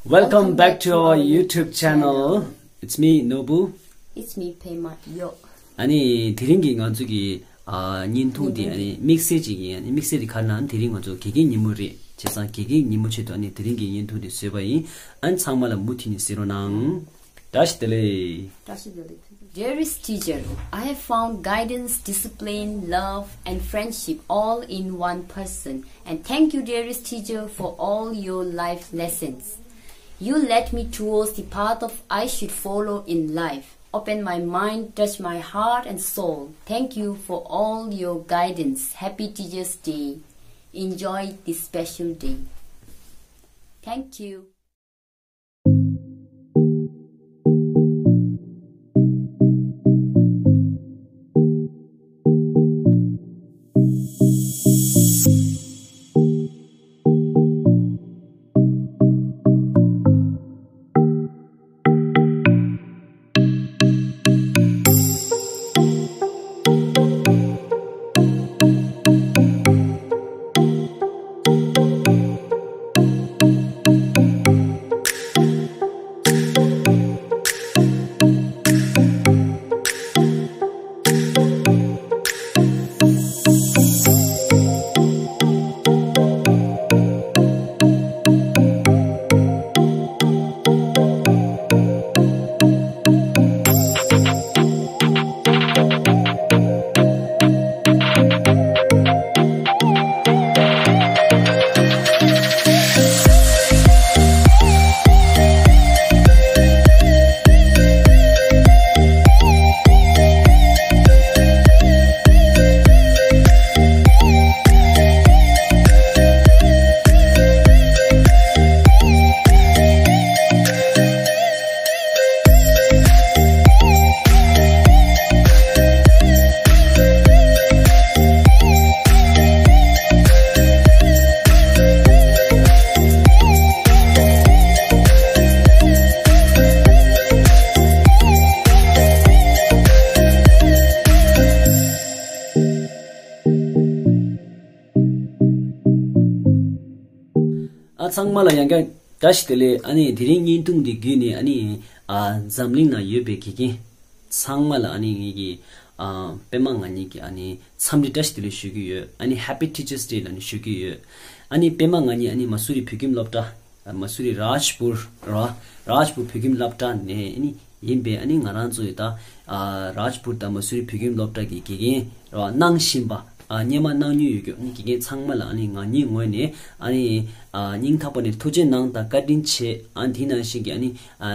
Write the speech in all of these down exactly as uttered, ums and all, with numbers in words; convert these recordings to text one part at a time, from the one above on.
Welcome back to our YouTube channel. It's me, Nobu. It's me, Pema Yo. ཨ་ནི་དེ་རིང་གི་ང་ཚོ་གི་ཨ་བརྙན་ཐུང་དེ་ཨ་ནི་དམིགས་བསལ་ཅིག་ཡིན། ཨ་ནི་དམིགས་བསལ་དེ་ག་རེ་ན་དེ་རིང་ང་ཚོ་དགེ་རྒན་ཉིན་མོ་རེད། བྱས་ཙང་དགེ་རྒན་ཉིན་མོ་ཆེད་དུ་ཨ་ནི་དེ་རིང་གི་བརྙན་ཐུང་དེ་བཟོས་པ་ཡིན། ཨ་ནི་ཚང་མ་ལ་མུ་མཐུད་ནས་གཟིགས་རོགས་གནང་། བཀྲ་ཤིས་བདེ་ལེགས། Dearest teacher, I have found guidance, discipline, love, and friendship all in one person. And thank you, dearest teacher, for all your life lessons. You led me towards the path of I should follow in life. Open my mind, touch my heart and soul. Thank you for all your guidance. Happy Teachers' Day. Enjoy this special day. Thank you. ཨ་ཚང་མ་ལ་ཡང་བསྐྱར་བཀྲ་ཤིས་བདེ་ལེགས། ཨ་ནི་དེ་རིང་བརྙན་ཐུང་འདི་བརྒྱུད་ནས་ཨ་ནི་ཨ་འཛམ་གླིང་ན་ཡོད་པའི་དགེ་རྒན་ཚང་མ་ལ་ཨ་ནི་ངེད་ཀྱི་ཨ་པད་མ་ང་གཉིས་ཀྱི་ཨ་ནི་འཚམས་འདྲི་བཀྲ་ཤིས་བདེ་ལེགས་ཞུ་གི་ཡོད། ཨ་ནི་Happy Teachers' Day ལ་ནི་ཞུ་གི་ཡོད། ཨ་ནི་པད་མ་ང་གཉིས་ཨ་ནི་མ་སུ་རི་བོད་ཁྱིམ་སློབ་གྲྭ། མ་སུ་རི་རཱཇ་པུར་ར། རཱཇ་པུར་བོད་ཁྱིམ་སློབ་གྲྭ་ནས་ཨ་ནི་ཡིན་པས། ཨ་ནི་ང་རང་ཚོ་ཡི་ད་ཨ་རཱཇ་པུར་དང་མ་སུ་རི་བོད་ཁྱིམ་སློབ་གྲྭ་གི་དགེ་རྒན་ར་གནང་བཞིན་པ། ཨ་སྔོན་མ་གནང་མྱོང་ཡོད་རྒྱུ་ཨ་ནི་དགེ་རྒན་ཚང་མ་ལ་ཨ་ནི་ང་གཉིས་ངོས་ནས་ཨ་ནི་ཨ་སྙིང་ཐག་པ་ནས་ཐུགས་རྗེ་གནང་དང་བཀའ་དྲིན་ཆེ། ཨ་ནི་དེ་ནང་བཞིན་གྱི་ཨ་ནི་ཨ་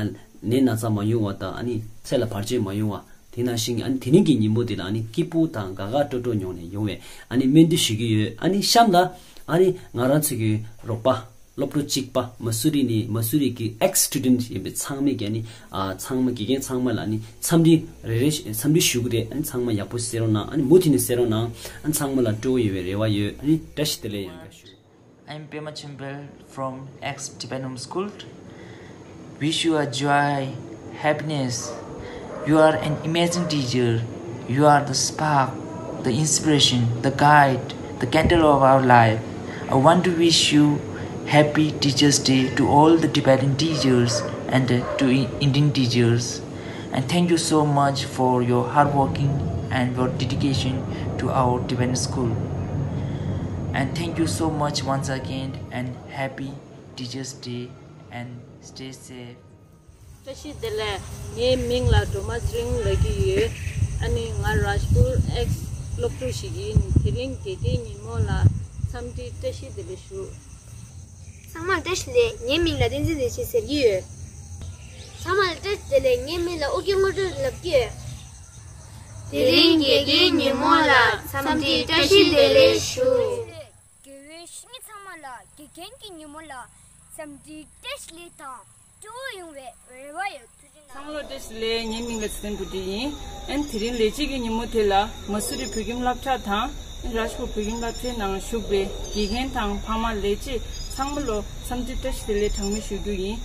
ནད་ན་ཚ་མ་ཡོང་བ་དང་ཨ་ནི་ཚེ་ལ་བར་ཆད་མ་ཡོང་བ། དེ་ནང་བཞིན་ཨ་ནི་དེ་རིང་གི་ཉིན་མོ་འདི་ལ་ཨ་ནི་སྐྱིད་པོ་དང་དགའ་དགའ་སྤྲོ་སྤྲོ་མྱོང་ནས་ཡོང་བའི་ཨ་ནི་སྨོན་འདུན་ཞུ་གི་ཡོད། ཨ་ནི་གཤམ་ལ་ཨ་ནི་ང་རང་ཚོ་གི་རོགས་པ་སློབ་ཕྲུག་གཅིག་པ་མ་སུ་རི་ནས་མ་སུ་རི་གི་ex student ཡིན་པའི་ཚང་མས་ཀྱི་ཨ་ནི་ཨ་ཚང་མ་དགེ་རྒན་ཚང་མ་ལ་ཨ་ནི་འཚམས་འདྲི་རེ་རེ་ཞིག་འཚམས་འདྲི་ཞུ་གི་རེད། ཨ་ནི་ཚང་མ་ཡག་པོ་གསན་རོགས་གནང་། ཨ་ནི་མུ་མཐུད་ནས་གསན་རོགས་གནང་། ཨ་ནི་ཚང་མ་ལ་སྤྲོ་བོ་ཡོད་པའི་རེ་བ་ཡོད། ཨ་ནི་བཀྲ་ཤིས་བདེ་ལེགས་ཡང་བསྐྱར་ཞུ། I'm Pema Chimbel from Ex Tibetan School. Wish you a joy, happiness. You are an amazing teacher. You are the spark, the inspiration, the guide, the candle of our life. I want to wish you happy Teachers' Day to all the Tibetan teachers and to I- Indian teachers. And thank you so much for your hard working and your dedication to our Tibetan school. And thank you so much once again and happy Teachers' Day and stay safe. བཀྲ་ཤིས་བདེ་ལེགས། ངའི་མིང་ལ་སྒྲོལ་མ་ཚེ་རིང་ལབ་ཀྱི་ཡོད། ཨ་ནི་ང་རཱཇ་པུར་ཨེགས་སློབ་ཕྲུག་ཞིག་ཡིན། དེ་རིང་དགེ་རྒན་ཉིན་མོ་ལ་འཚམས་འདྲི་བཀྲ་ཤིས་བདེ་ལེགས་ཞུ། ཚང་མར་བཀྲ་ཤིས་བདེ་ལེགས། ངའི་མིང་ལ་བསྟན་འཛིན་བདེ་ཆེན་ཟེར་གྱི་ཡོད། ཚང་མར་བཀྲ་ཤིས་བདེ་ལེགས། ངའི་མིང་ལ་ཨོ་རྒྱན་དངོས་གྲུབ་ལབ་ཀྱི་ཡོད། དེ་རིང་དགེ་རྒན་ཉིན་མོ་ལ་འཚམས་འདྲི་བཀྲ་ཤིས་བདེ་ལེགས་ཞུ། དགེ་བའི་བཤེས་གཉེན་ཚང་མ་ལ་དགེ་རྒན་གྱི་ཉིན་མོ་ལ་འཚམས་འདྲི་བཀྲ་ཤིས་བདེ་ལེགས་དང་སྤྲོ་བོ་ཡོང་བའི་རེ་བ་ཡོད། ཐུགས་རྗེ་གནང་། ཚང་མ་ལ་བཀྲ་ཤིས་བདེ་ལེགས། ངའི་མིང་ལ་ཚེ་བརྟན་བུ་ཁྲིད་ཡིན། ཨན་དེ་རིང་ལས་བྱེད་ཀྱི་ཉིན་མོ་དེ་ལ་མ་སུ་རི་བོད་ཁྱིམ་སློབ་གྲྭ་དང་རཱཇ་པུར་བོད་ཁྱིམ་སློབ་གྲྭའི་ནང་བཞུགས་པའི་དགེ་རྒན་དང་ཕ་མ་ལས་བྱེད་ཚང་མ་ལ་འཚམས་འདྲི་བཀྲ་ཤིས་བདེ་ལེགས་གྲངས་མེད་ཞུ་རྒྱུ་ཡིན།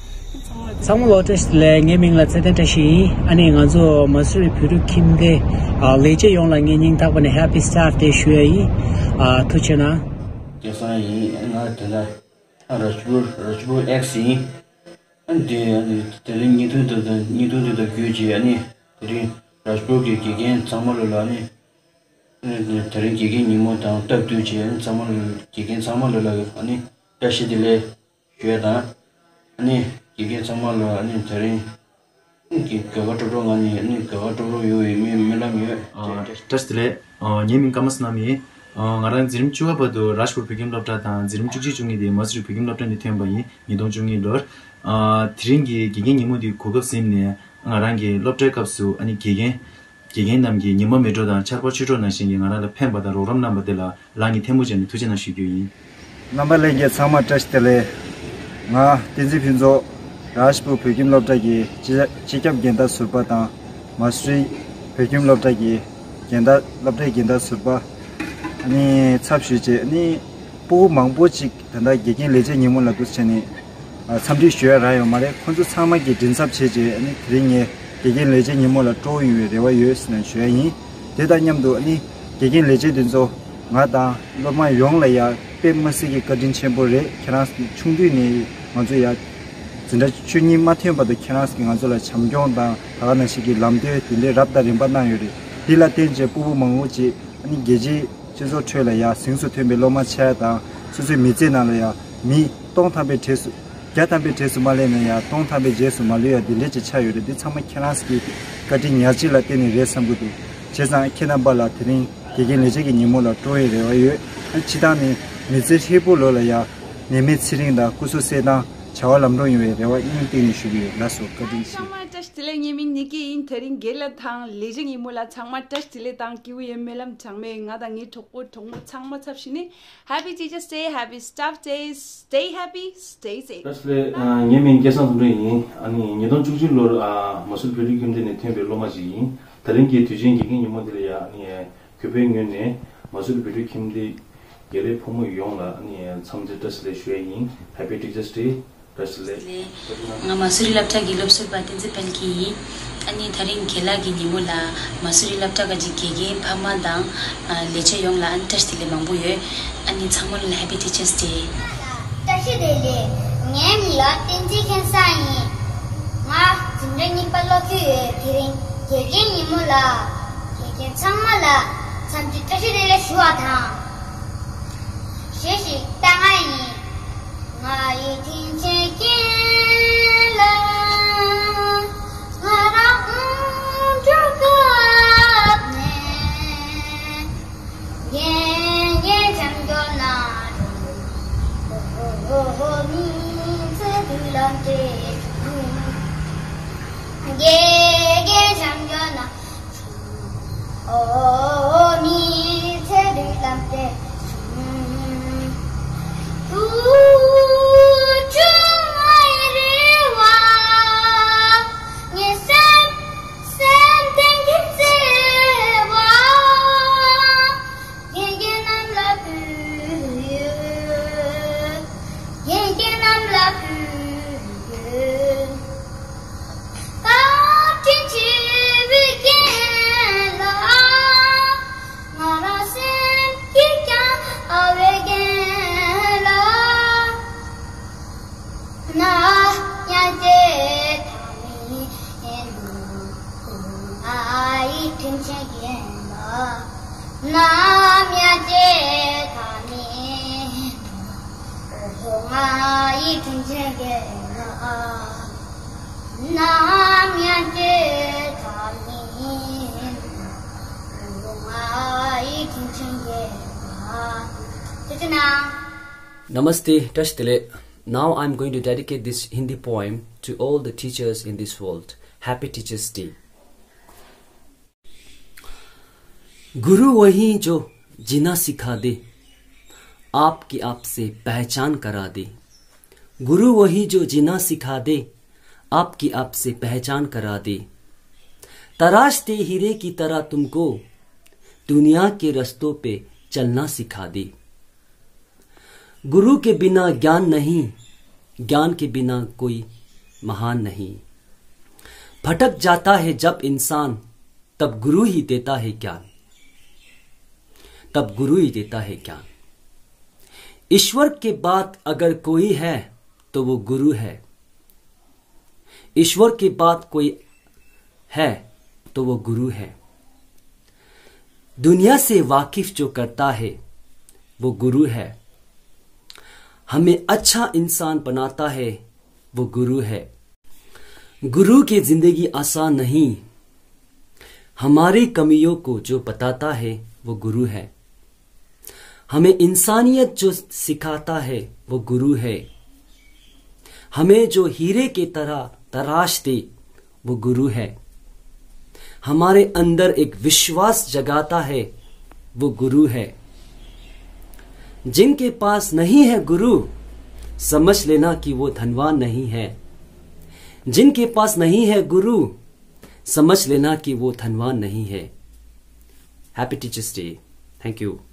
ཚང་མ་ལ་བཀྲ་ཤིས་བདེ་ལེགས། ངའི་མིང་ལ་ཚེ་བརྟན་བཀྲ་ཤིས་ཡིན། ཨ་ནི་ང་ཚོ་མ་སུ་རི་བོད་ཕྲུག་ཁྱིམ་སྡེ་ཨ་ལས་བྱེད་ཡོངས་ལ་ངས་སྙིང་ཐག་པ་ནས་Happy Staff Day ཞུ་ཡ་ཡིན། ཨ་ཐུགས་རྗེ་གནང་། སྐལ་བཟང་ཡིན། ང་དེ་ལ་རཱཇ་པུར་རཱཇ་པུར་ཨེགས་ཡིན། ཨ་ནི་དེ་ཨ་ནི་དེ་རིང་བརྙན་ཐུང་དེ་དང་བརྙན་ཐུང་དེ་དང་བརྒྱུད་བྱས། ཨ་ནི་དེ་རིང་རཱཇ་པུར་གྱི་དགེ་རྒན་ཚང་མ་ལོ་ལ། ཨ་ནི་ཨ་ནི་དེ་རིང་དགེ་རྒན་ཉིན་མོ་དང་སྟབས་བསྟུན་བྱས། ཨ་ནི་ཚང་མ་ལོ་དགེ་རྒན་ཚང་མ་ལོ་ལ་ཨ་ནི་བཀྲ་ཤིས་བདེ་ལེགས་ཞུ་ཡ་དང་། ཨ་ནི་དགེ་རྒན་ཚང་མ་ལོ་ཨ་ནི་དེ་རིང་གི་དགའ་དགའ་སྤྲོ་སྤྲོ་ངང་ནས། ཨ་ནི་དགའ་དགའ་སྤྲོ་སྤྲོ་ཡོང་བའི་སྨོན་སྨོན་ལམ་ཡོད། ཨ། བཀྲ་ཤིས་བདེ་ལེགས། ཨ། ངའི་མིང་ཀརྨ་བསོད་ནམས་ཡིན། ཨ། ང་རང་འཛིན་རིམ་བཅུ་པ་བར་དུ་རཱཇ་པུར་བོད་ཁྱིམ་སློབ་གྲྭ་དང་། འཛིན་རིམ་བཅུ་གཅིག་བཅུ་གཉིས་དེ་མ་སུ་རི་བོད་ཁྱིམ་སློབ་གྲྭ་ནས་ཐོན་པ་ཡིན། ཉིས་སྟོང་བཅུ་གཉིས་ལོར། ཨ། དེ་རིང་གི་དགེ་རྒན་ཉིན་མོ་འདི་གོ་སྐབས་ཟིན་ནས། ང་རང་གི་སློབ་གྲྭའི་སྐབས་སུ་ཨ་ནི་དགེ་རྒན་དགེ་རྒན་རྣམས་ཀྱིས་ཉི་མ་མེ་དྲོད་དང་ཆར་པ་ཆུ་དྲོད་ནང་བཞིན་གྱི་ང་རང་ལ་ཕན་པ་དང་རོགས་རམ་གནང་བ་དེ་ལ་ལག་གཉིས་ཐལ་མོ་སྦྱར་ནས་ཐུགས་རྗེ་གནང་ཞུ་རྒྱུ་ཡིན། རྣམ་པ་ལྷན་རྒྱས་ཚང་མ་བཀྲ་ཤིས་བདེ་ལེགས། ང་བསྟན་འཛིན་ཕུན་ཚོགས། རཱཇ་པུར་བོད་ཁྱིམ་སློབ་གྲྭ་གི་སྤྱི་སྤྱི་ཁྱབ་འགན་བདག་ཟུར་པ་དང་། མ་སུ་རི་བོད་ཁྱིམ་སློབ་གྲྭ་གི་འགན་བདག་སློབ་གྲྭའི་འགན་བདག་ཟུར་པ། ཨ་ནི་ཚབ་ཞུས་བྱས། ཨ་ནི་སྤུ་གུ་མང་པོ་ཅིག་ད་ལྟ་དགེ་རྒན་ལས་བྱེད་ཉིན་མོ་ལ་འདུག་བྱས་ནས། ཨ། འཚམས་འདྲི་ཞུ་ཡ་རག་ཡོད་མ་རེད། ཁོང་ཚོ་ཚང་མ་གིས་མགྲིན་ཚབ་བྱས་བྱས། ཨ་ནི་དེ་རིང་ངས་དགེ་རྒན་ལས་བྱེད་ཉིན་མོ་ལ་སྤྲོ་བོ་ཡོང་བའི་རེ་བ་ཡོད་ཟེར་ནས་ཞུ་ཡ་ཡིན། དེ་དང་མཉམ་དུ་ཨ་ནི་དགེ་རྒན་ལས་བྱེད་དེ་ཚོ་ང་དང་སློབ་མ་ཡོངས་ལ་ཡ་དཔེ་མི་སྲིད་ཀྱི་བཀའ་དྲིན་ཆེན་པོ་རེད། ཁྱེད་རང་ཆུང་དུས་ནས་ང་ཚོ་ཡ་འཛིན་གྲྭ་བཅུ་གཉིས་མ་ཐོན་བར་དུ་ཁྱེད་རང་གིས་ང་ཚོ་ལ་བྱམས་སྐྱོང་དང་། ད་ག་ནང་བཞིན་གྱི་ལམ་སྟོན་དེ་འདྲའི་རབ་དང་རིམ་པ་གནང་ཡོད་རེད། དེ་ལ་བརྟེན་བྱས་སྤུ་གུ་མང་པོ་ཅིག་ཨ་ནི་རྒྱལ་སྤྱིའི་སྤྱི་ཚོགས་ཁྲོད་ལ་ཡ་གཟེངས་སུ་ཐོན་པའི་སློབ་མ་ཆགས་ཡ་དང་། སོ་སོའི་མི་ཚེ་ནང་ལ་ཡ་མི་སྟོང་ཐམ་པའི་གྲས་སུ། བརྒྱ་ཐམ་པའི་གྲས་སུ་མ་སླེབས་ན་ཡང་སྟོང་ཐམ་པའི་རྗེས་སུ་མ་ལུས་ཡ་འདི་འདྲས་ཅིག་ཆགས་ཡོད་རེད། འདི་ཚང་མ་ཁྱེད་རང་གི་བཀའ་དྲིན་ཉག་གཅིག་ལ་བརྟེན་ནས་རེད་བསམ་གྱི་འདུག་བྱས་ཙང་ཁྱེད་རྣམ་པ་ལ་དེ་རིང་དགེ་རྒན་ལས་བྱེད་ཀྱི་ཉིན་མོ་ལ་སྤྲོ་བའི་རེ་བ་ཡོད། ཨ། སྤྱིར་བཏང་ནས་མི་ཚེ་ཧྲིལ་པོ་ལོ་ལ་ཡ་ནད་མེད་ཚེ་རིང་དང་སྐུ་གཟུགས་གསལ་ཐང་བྱ་བ་ལམ་འགྲོ་ཡོང་བའི་རེ་བ་སྙིང་གཏིང་ནས་ཞུ་གི་ཡོད། ལགས་སོ། བཀའ་དྲིན་ཆེ། ཚང་མ་བཀྲ་ཤིས་བདེ་ལེགས། ངའི་མིང་ནི་ཀི་ཡིན། དེ་རིང་དགེ་ལགས་དང་ལས་བྱེད་ཉིན་མོ་ལ་ཚང་མ་བཀྲ་ཤིས་བདེ་ལེགས་དང་སྐྱིད་པོ་ཡོད་སྨོན་ལམ་གྲངས་མེད། ང་དང་ངའི་གྲོགས་པོ་གྲོགས་མོ་ཚང་མ་ཚབ་ཞུས་ནས། Happy Teachers' Day, Happy Staff Day, stay happy, stay safe. བཀྲ་ཤིས་བདེ་ལེགས། ཨ། ངའི་མིང་སྐལ་བཟང་དོན་གྲུབ་ཡིན། ཨ་ནི་ཉིས་སྟོང་བཅུ་གཅིག་ལོར། ཨ། མ་སུ་རི་བོད་ཕྲུག་ཁྱིམ་སྡེ་ནས་ཐོན་པའི་སློབ་མ་ཞིག་ཡིན། དེ་རིང་གི་དུས་ཆེན་དགེ་རྒན་ཉིན་མོ་འདི་ལ་ཡ། ཨ་ནི་གུས་པའི་ངོས་ནས་མ་སུ་རི་བོད་ཕྲུག་ཁྱིམ་སྡེའི་དགེ་ལས་ཕོ་མོ་ཡོངས་ལ། ཨ་ནི་འཚམས་འདྲི་བཀྲ་ཤིས་བདེ་ལེགས་ཞུ་ཡ་ཡིན། Happy Teachers' Day. བཀྲ་ཤིས་བདེ་ལེགས། ང་མ་སུ་རི་སློབ་གྲྭ་གི་སློབ་ཟུར་པ་བསྟན་འཛིན་དཔལ་སྐྱིད་ཡིན། ཨ་ནི་དེ་རིང་དགེ་ལགས་ཀྱི་ཉིན་མོ་ལ་མ་སུ་རི་སློབ་གྲྭ་གི་དགེ་རྒན་ཕ་མ་དང་། ཨ། ལས་བྱེད་ཡོངས་ལ། ཨ་ནི་བཀྲ་ཤིས་བདེ་ལེགས་མང་པོ་ཡོད། ཨ་ནི་ཚང་མ་ལ་Happy Teachers' Day། བཀྲ་ཤིས་བདེ་ལེགས། ངའི་མིང་ལ་བསྟན་འཛིན་ཁྱེད་བཟང་ཡིན། ང་འཛིན་གྲྭ་གཉིས་པ་སློབ་ཀྱི་ཡོད། དེ་རིང་དགེ་རྒན་ཉིན་མོ་ལ་དགེ་རྒན་ཚང་མ་ལ་འཚམས་འདྲི་བཀྲ་ཤིས་བདེ་ལེགས་ཞུ་བ་དང་། གཞས་ཤིག་བཏང་ང་ཡིན། ང་ཡི་དྲིན་ཆེན་རྒན་ལགས། ང་རང་དབུ་འབྱོར་སྐབས་ནས། རྒན་རྒན་བྱམས་སྐྱོང་གནང་། མི་ཚེ་མདུན་ལམ་བྲལ་བྱུང་། རྒན་རྒན་བྱམས་སྐྱོང་གནང་། ཨོ། མི་ཚེ་མདུན་ལམ་བྲལ་བྱུང་། ཐུགས་ཆུང་ངའི་རེ་བ། ངའི་སེམས་སེམས་གཏིང་གི་བརྩེ་བ། རྒན་རྒན་རྣམས་ལ་ཕུལ་ཡོད། རྒན་རྒན་རྣམས་ལ་ཕུལ་ཡོད། བཀའ་དྲིན་ཆེ་བའི་རྒན་ལགས། ང་རང་སེམས་ཀྱིས་བསྐྱངས་པའི་རྒན་ལགས། ནམ་ཡང་བརྗེད་ཐབས་མེད་ནོ། ང་ཡི་དྲིན་ཆེན་རྒན་ལགས། ནམ་ཡང་བརྗེད་ཐབས་མེད་ནོ། ང་ཡི་དྲིན་ཆེན་རྒན་ལགས། ནམ་ཡང་བརྗེད་ཐབས་མེད་ནོ། ང་ཡི་དྲིན་ཆེན་རྒན་ལགས། ཐུགས་རྗེ་གནང་། Namaste, བཀྲ་ཤིས་བདེ་ལེགས། Now I'm going to dedicate this Hindi poem to all the teachers in this world. Happy Teachers' Day. गुरु वही जो जीना सिखा दे, आपकी आपसे पहचान करा दे। गुरु वही जो जीना सिखा दे, आपकी आपसे पहचान करा दे। तराशते हीरे की तरह तुमको दुनिया के रस्तों पे चलना सिखा दे। गुरु के बिना ज्ञान नहीं, ज्ञान के बिना कोई महान नहीं। भटक जाता है जब इंसान, तब गुरु ही देता है ज्ञान, तब गुरु ही देता है ज्ञान। ईश्वर के बाद अगर कोई है, तो वो गुरु है। ईश्वर के बाद कोई है तो वो गुरु है। दुनिया से वाकिफ जो करता है वो गुरु है। हमें अच्छा इंसान बनाता है वो गुरु है। गुरु की जिंदगी आसान नहीं। हमारी कमियों को जो बताता है वो गुरु है। हमें इंसानियत जो सिखाता है वो गुरु है। हमें जो हीरे की तरह तराश दे वो गुरु है। हमारे अंदर एक विश्वास जगाता है वो गुरु है। जिनके पास नहीं है गुरु, समझ लेना कि वो धनवान नहीं है। जिनके पास नहीं है गुरु, समझ लेना कि वो धनवान नहीं है। Happy Teachers Day. Thank you.